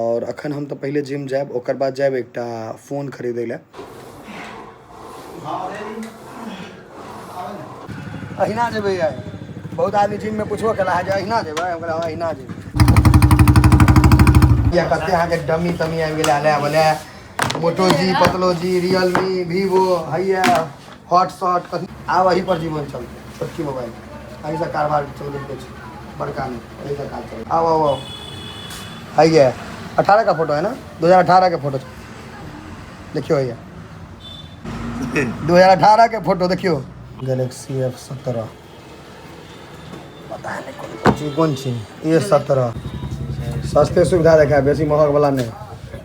आओर अखन हम तऽ पहिले जिम जायब, ओकर बाद जायब एकटा फोन खरीदै लए। अहिना जेबै आइ। बहुत आदमी जिममे पुछबो केला जे अहिना जेबै? हम कहलियै हँ, अहिना जेबै। या कते अहाँके डमी तमी आबि गेलै आले बले, मोटो जी, पतलो जी, रियलमी, वीवो, हैया हॉट शॉट कथी। आब एही पर जीवन चलतै। छोटकी मोबाइल एहिसँ कारबार चलबैके छै, बड़का नहि, एहिसँ काज चलबै। आउ आउ आउ। हैया 18 का फोटो है ना? 2018 के फोटो देखियो। हैया 2018 के फोटो देखियो। गैलेक्सी एफ 17, पता नहीं कोन छी, कोन छी। ए 17 सस्ते सुविधा देखा, बेसी महग वाला नहि,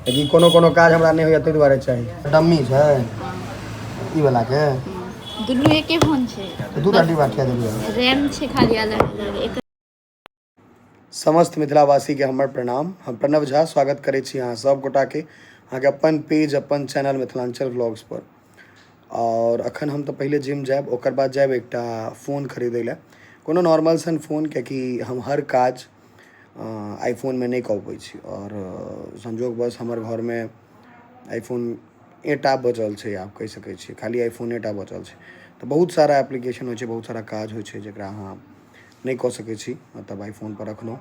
लेकिन कोनो कोनो काज हमरा नहि होइए, ताहि दुआरे चाही। डम्मी छै ई वाला के। दुनू एके फोन छै। दूटा डिब्बा किया देलियै? रैम छै खाली अलग अलग एक। समस्त मिथिलावासीके हमर प्रणाम। हम प्रणव झा स्वागत करै छी अहाँ सब गोटाके अहाँके अपन पेज, अपन चैनल मिथिलाञ्चल व्लॉग्स पर। आओर अखन हम तऽ पहिले जिम जायब, ओकर बाद जायब एकटा फोन खरीदै लए, कोनो नॉर्मल सन फोन, कियाकि हम हर काज आईफोनमे नहि कऽ पबै छी। आओर संजोगवश हमर घरमे आईफोन एटा बचल छै, आब कहि सकै छियै खाली आईफोने टा बचल छै। तऽ बहुत सारा एप्लीकेशन होइ छै, बहुत सारा काज होइ छै, जकरा अहाँ नहि कऽ सकै छी मतलब आईफोन पर एखनो।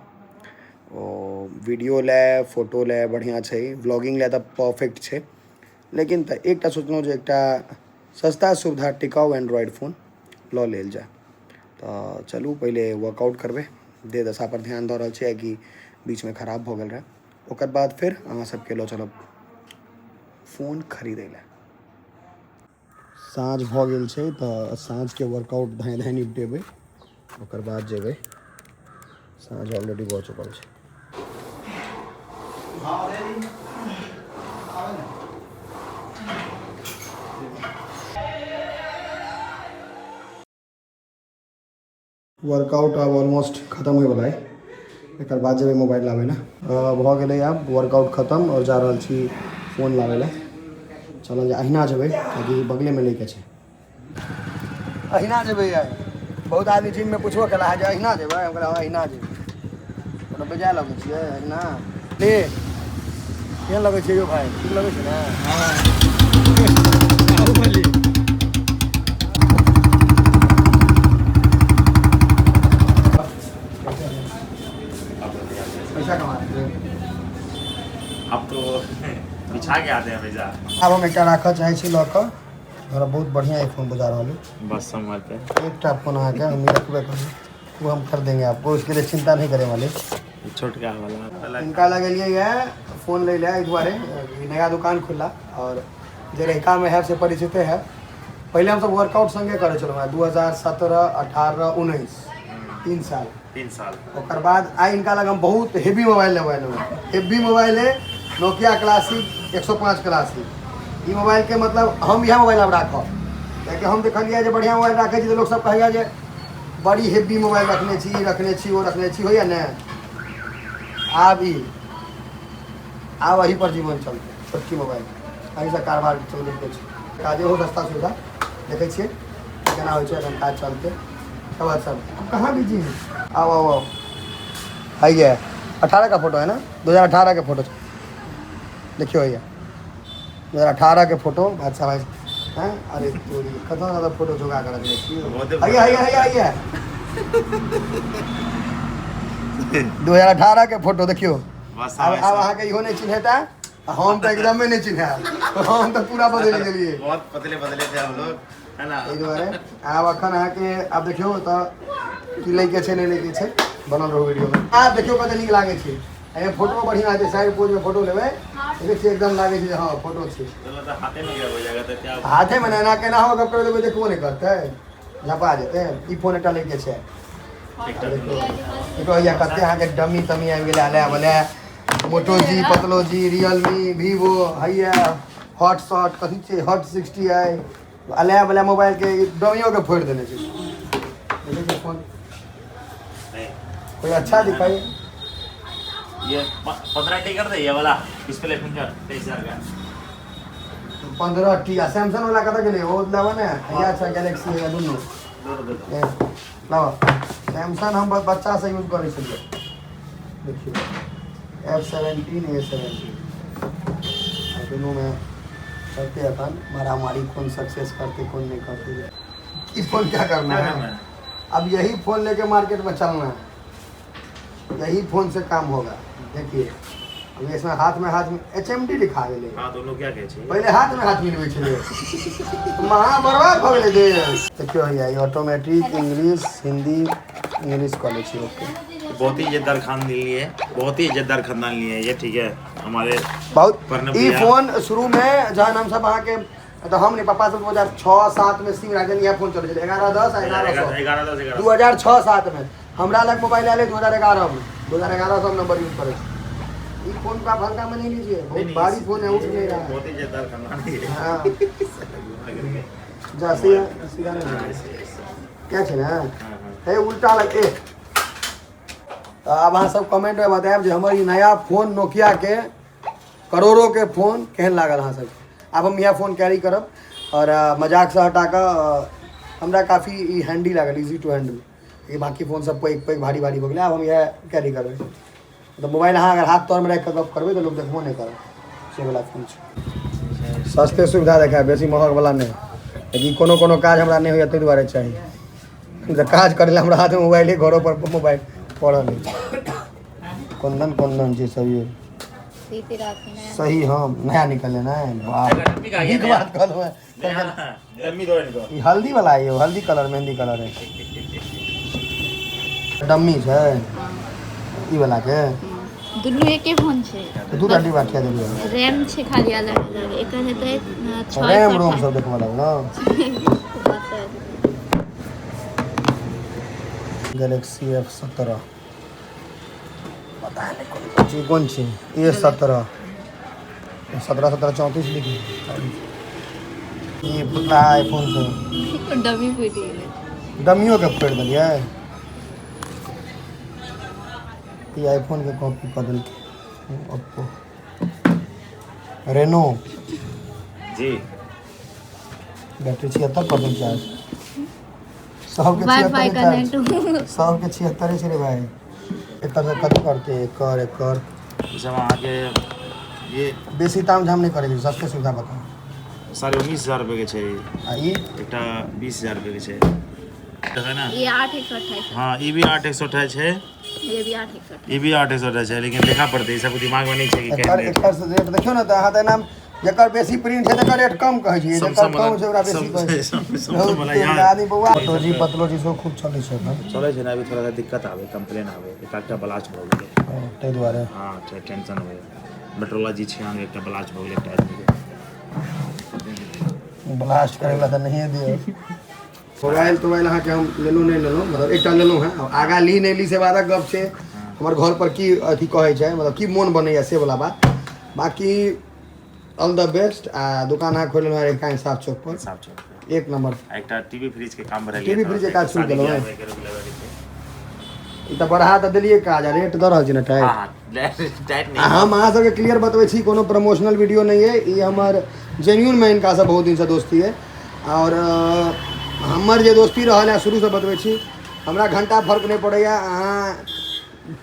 ओ वीडियो लए, फोटो लए बढ़िआँ छै, व्लॉगिंग लए तऽ परफेक्ट छै, लेकिन तऽ एकटा सोचलहुँ जे एकटा सस्ता, सुविधा, टिकाउ एंड्रॉयड फोन लऽ लेल जाय। तऽ चलू, पहिले वर्कआउट करबै। देह दशा पर ध्यान दऽ रहल छियै कि बीचमे खराब भऽ गेल रहै। ओकर बाद फेर अहाँ सबके लऽ चलब फोन खरीदै लए। साँझ भऽ गेल छै, तऽ साँझके वर्कआउट धाँइ धाँइ निपटेबै, ओकर बाद जेबै। साँझ ऑलरेडी भऽ चुकल छै। वर्कआउट आब ऑलमोस्ट खतम होइवला है, एकर बाद जेबै मोबाइल लाबै लए। भऽ गेलै आब वर्कआउट खतम आओर जा रहल छी फोन लाबै लए। चलल जाय। अहिना जेबै, कियाकि बगलेमे लैके छै। अहिना जेबै आइ। बहुत आदमी जिममे पुछबो केला जे अहिना जेबै? हम कहलियै हँ, अहिना जेबै। कोनो बेजाय लगै छियै अहिना? ले, केहन लगै छै यौ भाइ? ठीक लगै छै ने? पैसा कमा रहे हैं। अब तो बिछा के आते हैं पैसा। आब हम एकटा राखऽ चाहै छी लऽ कऽ। हमरा बहुत बढ़िया आईफोन बुझा रहल है। बस संभाल पे। एकटा फोन अहाँके हम रखबे करू, वो हम कर देंगे आपको, उसके लिए चिंता नहीं करे वाले। छोटका वाला। हिनका लगेलियै यऽ फोन लै लए एहि दुआरे ई नया दुकान खुलला और जे रहिकामे है से परिचिते है। पहिले हमसब वर्कआउट संगे करै छलहुँ हेँ, 2017, 18, 19, 3 साल। 3 साल। ओकर बाद आइ हिनका लग हम बहुत हेवी मोबाइल लेबै एलहुँ हेँ। हेवी मोबाइल है नोकिया क्लासिक 105 क्लासिक। ई मोबाइलके मतलब हम इएह मोबाइल आब राखब, कियाकि हम देखलियै जे बढ़िआँ मोबाइल राखै छी तऽ लोकसब कहैए जे बड़ी हेवी मोबाइल रखने छी, ई रखने छी, ओ रखने छी, होइए ने? आब ई, आब एही पर जीवन चलतै। छोटकी मोबाइल एहिसँ कारबार चलबैके छै। काज एहो सस्ता सुविधा देखै छियै केना होइ छै। एखन काज चलतै। सब बात सब कहाँ बिजी है। आओ आओ आओ। हैया 18 का फोटो है ना? 2018 के फोटो देखियो। हैया 2018 के फोटो बादशाह भाई हैं। अरे तोरी, कतना ज्यादा फोटो जोगा के रखने छी। बहुते। हैया हैया हैया हैया 2018 के फोटो देखियो। बस। आब आब अहाँके इहो नहि चिन्हेता आ हम तऽ एकदमे नहि चिन्हायब, हम तऽ पूरा बदलि गेलियै। बहुत पतले पतले थे हम लोग, है ना? एहि दुआरे आब एखन अहाँके आब देखियौ तऽ की लैके छै, नहि लैके छै, बनल रहू वीडियोमे। आब देखियौ कते नीक लागै छै। एहिमे फोटो बढ़िआँ छै। साइड पोजमे फोटो लेबै, देखै छियै, एकदम लागै छै जे हँ, फोटो छै। चलो, तो हाथे में क्या हो जाएगा तो क्या? हाथेमे ने एना केना हो, गप करबै देबै, देखबो नहि करतै, झपा जेतै। ई फोन एकटा लैके छै। एकटा। देखियौ देखियौ, हैया कते अहाँके डमी तमी आबि गेलै आले बले, मोटो जी, पतलो जी, रियलमी, वीवो, हैया हॉट शॉट कथी छै, हॉट 60 आई, अले बले मोबाइल के डमियो के फोड़ि देने छै। देखै छियै फोन। नहीं। कोई अच्छा दिखाई। ये 15 टी कर दे, ये वाला डिस्प्ले फिंगर, 23,000 का। 15 टी आ सैमसंग वाला कतऽ गेलै? ओ लेबऽ ने। हैया छै गैलेक्सी, हैया दुनू। दो दो दो। ए, लाबऽ सैमसंग, हम बच्चा से यूज करै छलियै। देखियौ। F17 A17 दुनूमे चलते अपन मारामारी, कौन सक्सेस करते कौन नहीं करते। ई फोन क्या करना है अब, यही फोन लेके मार्केट में चलना है, यही फोन से काम होगा। देखिए अब इसमें हाथ में हाथ में HMD लिखा गेलै। हाँ, दोनों क्या कहै छै? पहिले हाथ में हाथ मिलबै छलै, महा बर्बाद भऽ गेलै देश। देखियौ हैया ई ऑटोमेटिक इंग्लिश हिंदी इंग्लिश कऽ लै छी। ओके, बहुत ही इज्जतदार खानदान लिए है, बहुत ही इज्जतदार खानदान लिए है ये, ठीक है हमारे बहुत प्रणव ई भैया। फोन शुरू में जहन हम सब अहाँके तऽ हम नहि, पापा सब 2006-7 में सिम राखने, इएह फोन चलै छलै 11 10 आ 1100। 11 10 11। 2006-7 में हमरा लग मोबाइल आयल 2011 में। 2011 से हम नंबर यूज करै छी। ई फोन का हल्का में नहीं लीजिए, बहुत भारी फोन है, उठ नहीं रहा है। बहुत ही इज्जतदार खानदान है। हाँ जा, सीधा सीधा नहीं क्या छै ने हे उल्टा लग। ए तऽ आब अहाँ सब कमेंट में बतायब जे हमर ई नया फोन नोकिया के करोड़ों के फोन केहन लागल अहाँ सबके। आब हम इएह फोन कैरी करब। और मजाक से हटा कऽ हमरा काफी ई हैंडी लागल, इजी टू हैंडल। ई बाकी फोन सब पैघ पैघ भारी भारी भऽ गेलै। आब हम इएह कैरी करबै। तऽ मोबाइल अहाँ अगर हाथ तरमे राखि कऽ गप करबै तऽ लोक देखबो नहि करत, से वला फोन छै। सस्ते सुविधा देखाय, बेसी महग वला नहि, लेकिन कोनो कोनो काज हमरा नहि होइए, ताहि दुआरे चाही। तऽ काज करै लए हमरा हाथमे मोबाइले, घरो पर मोबाइल पड़ल अछि। कोन्दन कोन्दन छै सब ये। सीते राखी नया। सही, हम नया निकलले ने, वाह, नीक बात कहलहुँ हेँ। डम्मी दो इनको। ई हल्दी वाला है यौ, हल्दी कलर, मेहंदी कलर है, डम्मी छै ई वाला के। दुनू एके फोन छै। तऽ दूटा डिब्बा खिया देलियै। रैम छै खाली अलग अलग। एकर हेतै छओ रैम सए रोम सब देखबऽ लगलहुँ। गैलेक्सी F17, पता नहि कोन छी, कोन छी। A17, 17 17 34 लिखी। ई फुटला आईफोन से डमी फूटि गेलै। डमियो के फोड़ि देलियै। ई आईफोन के कॉपी कऽ देलकै ओप्पो रेनो। जी। बैटरी 76% चार्ज सबके। Wifi 76 charge. कनेक्ट। सबके 76 छै रे भाई। एकर से कथी करते एकर एकर? ई सब अहाँके ये बेसी ताम झाम नहि करै छै, सस्ते सुविधा बताउ। 19,500 रुपए के छै। आ ई? एकटा 20,000 रुपए के छै, देखै ने। ये 8 128। हाँ, ई भी 8 128 छै। ये भी 8 128। ई भी 8 128 छै, लेकिन देखा पड़तै। ई सब दिमाग में नहीं छै कि एकर केहन रेट। एकर से रेट देखियौ ने तऽ अहाँ तऽ एना जकर बेसी प्रिंट छै तकर रेट कम कहै छियै, जकर कम छै ओकरा बेसी कहै छियै। सैमसंग वाला यहाँ आदमी बौआ, मोटो जी पतलो जी सेहो खूब चलै छै एखन। चलै छै ने, अभी थोड़ा सा दिक्कत आवे, कंप्लेन आवे, एक एकटा ब्लास्ट भऽ गेलै। ओ, ताहि दुआरे। हाँ, टेंशन हो गेलै। मेट्रोला जी 96 एकटा ब्लास्ट भऽ गेलै एकटा आदमीके। ब्लास्ट करैवला तऽ नहिए दियौ। मोबाइल तोबाइल अहाँके हम लेलहुँ नहि लेलहुँ, मतलब एकटा लेलहुँ हेँ। आब आगाँ ली नहि ली से बादक गप छै, हमर घर पर की अथी कहै छै, मतलब की मोन बनैए से वला बात। बाकी ऑल द बेस्ट। आ दुकान अहाँ खोलि लेलहुँ हेँ इंसाफ चौक पर। साफ चौक। एक नंबर। आ एकटा टीवी फ्रिज के काम बढ़ल। TV fridge के काज शुरू केलहुँ हेँ। ई तऽ बढ़ा तऽ देलियै काज आ रेट दऽ रहल छी ने टाइट। हाँ, टाइट आ नहीं। हम अहाँ सबके क्लियर बतबै छी, कोनो प्रमोशनल वीडियो नहि अइ ई। हमर जेन्यून में हिनकासँ बहुत दिनसँ दोस्ती अइ आओर हमर जे दोस्ती रहल है शुरूसँ बतबै छी। हमरा घंटा फर्क नहि पड़ैए अहाँ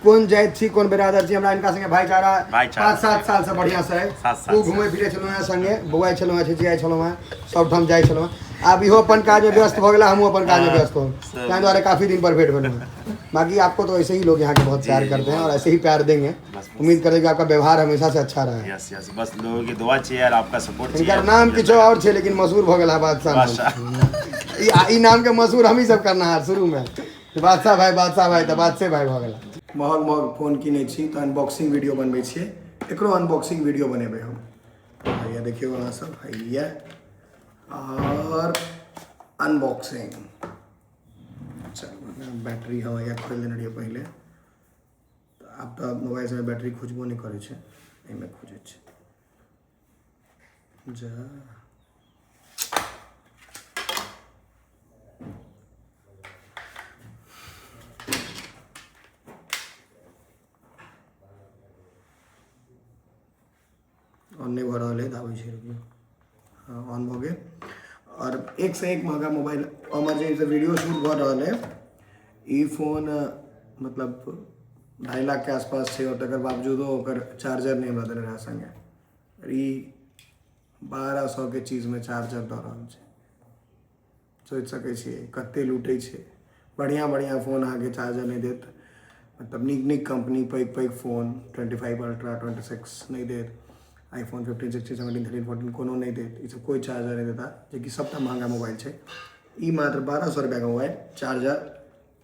कोन जाति छी, कोन बिरादर छी। हमरा हिनका संगे भाईचारा भाईचारा। 5-7 सालसँ बढ़िआँसँ अइ। 7 साल खूब घुमै फिरै छलहुँ हेँ संगे, बौआइ छलहुँ हेँ, छिछियाइ छलहुँ हेँ, सबठाम जाइ छलहुँ हेँ। आब इहो अपन काजमे व्यस्त भऽ गेला, हमहूँ अपन काजमे व्यस्त हो, ताहि दुआरे काफी दिन पर भेंट भेल हूँ। बाकी आपको तो ऐसे ही लोग यहाँ के बहुत प्यार करते हैं और ऐसे ही प्यार देंगे। बस, बस। उम्मीद करेंगे आपका व्यवहार हमेशा से अच्छा रहे। यस यस, बस लोगों की दुआ चाहिए और आपका सपोर्ट चाहिए। हिनकर नाम किछो और छै, लेकिन मशहूर भऽ गेल है बादशाह नाम। बादशाह। ई ई नाम के मशहूर हमही सब करना है शुरू में, बादशाह भाई, बादशाह भाई, तऽ बादशाह भाई भऽ गेल। महग महग फोन किनै छी तऽ अनबॉक्सिंग वीडियो बनबै छियै, एकरो अनबॉक्सिंग वीडियो बनेबै हम। भैया देखियौ अहाँ सब, भैया और अनबॉक्सिंग। चलू, बैटरी हम हैया खोलि देने रहियै पहिले तऽ। आब तऽ मोबाइल सबमे बैटरी खुजबो नहि करै छै, एहिमे खुजै छै। जा, ऑन नहि भऽ रहल है, दाबै छै, रुकियौ। हाँ, ऑन भऽ गेल। आओर एक से एक महगा मोबाइल। हमर जे वीडियो शूट भऽ रहल है, ई फोन मतलब 2.5 लाखके आसपास छै, आओर तकर बावजूदो ओकर चार्जर नहि हमरा देने रहए सङ्गे। ई 1200 के चीजमे चार्जर दऽ रहल छै। सोचि सकै छियै कते लूटै छै। बढ़िआँ बढ़िआँ फोन अहाँके चार्जर नहि देत, मतलब नीक नीक कम्पनी, पैघ पैघ फोन 25 अल्ट्रा, 26 नहि देत, आईफोन 15, 16, 17, 13, 14 कोनो नहि देत। ई सब कोइ चार्जर नहि देता, जेकि सबटा महँगा मोबाइल छै। ई मात्र 1200 रुपैआके मोबाइल, चार्जर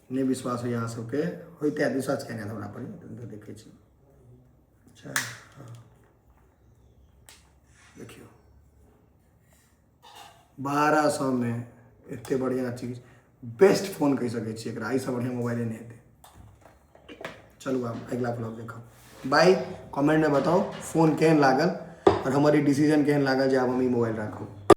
नहि। विश्वास होइए अहाँ सबके? होइते हैत विश्वास, किया नहि हमरा पर देखै छी। अच्छा हँ, देखियौ, 1200मे एते बढ़िआँ चीज, बेस्ट फोन कहि सकै छी एकरा, एहिसँ बढ़िआँ मोबाइले नहि हेतै। चलू आब अगिला ब्लॉग देखब। बाय। कमेंटमे बताउ फोन केहन लागल आओर हमर ई डिसीजन केहन लागल जे आब हम ई मोबाइल राखब।